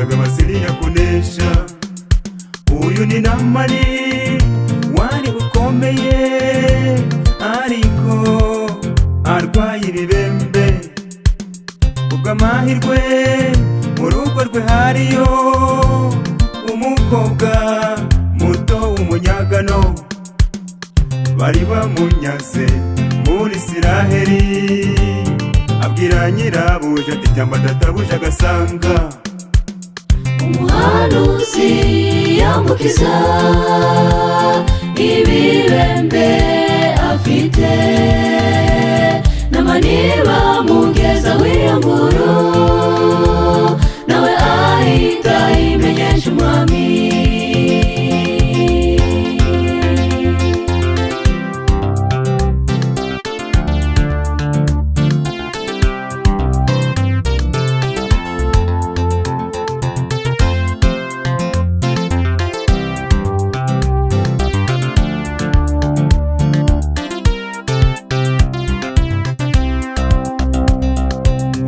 Yarushaga Abasiriya kunesha. Uyu ni Namani wari ukomeye, ariko arwaye ibibembe. Kubw'amahirwe, mu rugo rwe hariyo umukobwa muto w'umunyagano bari bamunyaze muri Isiraheli. Abwira nyirabuja ati: "Cyamba databuja agasanga." Umuhanuzi yamukiza ibibembe afite. Namani bamugeza w'iyo nkuru, nawe ahita imenyesha umwami.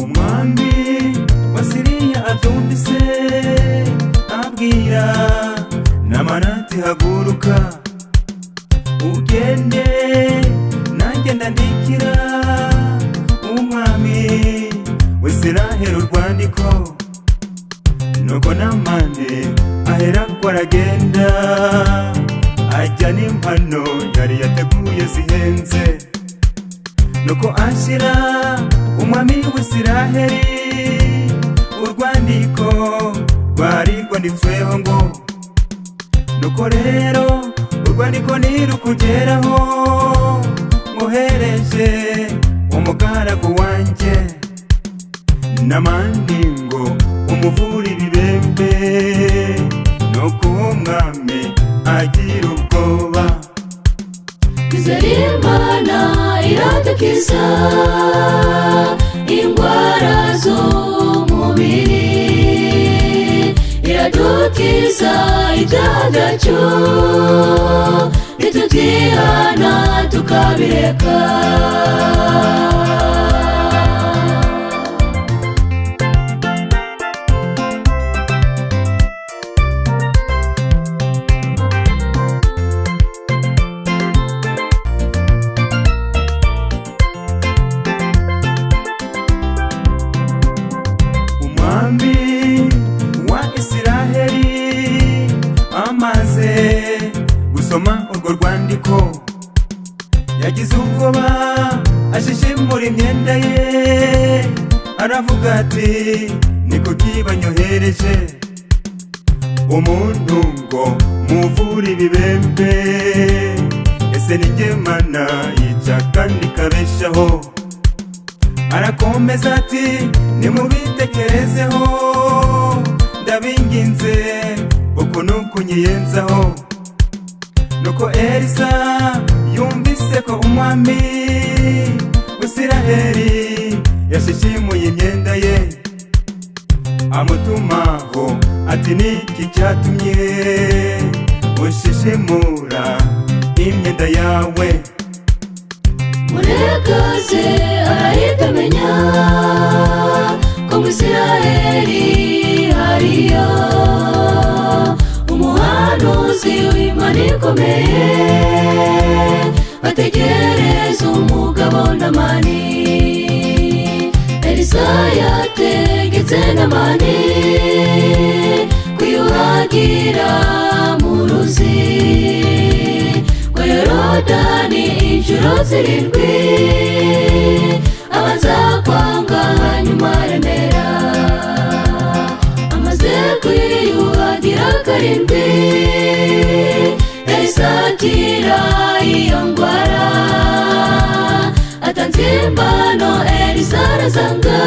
Umwami wa Siriya abyumvise, abwira Namani ati: "Haguruka ugende, nanjye ndandikira umwami w'Isiraheli urwandiko." Nuko Namani aherako aragenda, ajya n'impano yari yateguye zihenze. Nuko ashyira umwami w'Isiraheli urwandiko rwari rwanditsweho ngo: "Nuko rero, urwandiko nirukugeraho, mwohereje umugaragu wanjye Namani ngo umuvure ibibembe." Nuko uwo mwami agira ubwoba. Twizere Imana iradukiza indwara z'umubiri, iradukiza ibyaha byacu nitutihana tukabireka. Umwami wa Isiraheli amaze gusoma urwo rwandiko, yagize ubwoba, ashishimura imyenda ye, aravuga ati: "Ni kuki banyohereje umuntu ngo muvure ibibembe? Ese ni jye Mana yica kandi ikabeshaho?" Arakomeza ati: "Nimubitekerezeho, ndabinginze, uku ni ukunyiyenzaho." Nuko Elisa yumvise ko umwami w'Isiraheli yashishimuye imyenda ye, amutumaho ati: "Niki cyatumye ushishimura imyenda yawe?" Murekaze arahita amenya ko mu Isiraheli hariyo umuhanuzi w'Imana ikomeye. Bategereza umugabo Namani. Elisa yategetse Namani kwiyuhagira mu ruzi rwa Yorodani inshuro zirindwi. Abanza kwanga, hanyuma aremera. Amaze kwiyuhagira karindwi, yahise akira iyo ndwara. Atanze impano, Elisa arazanga.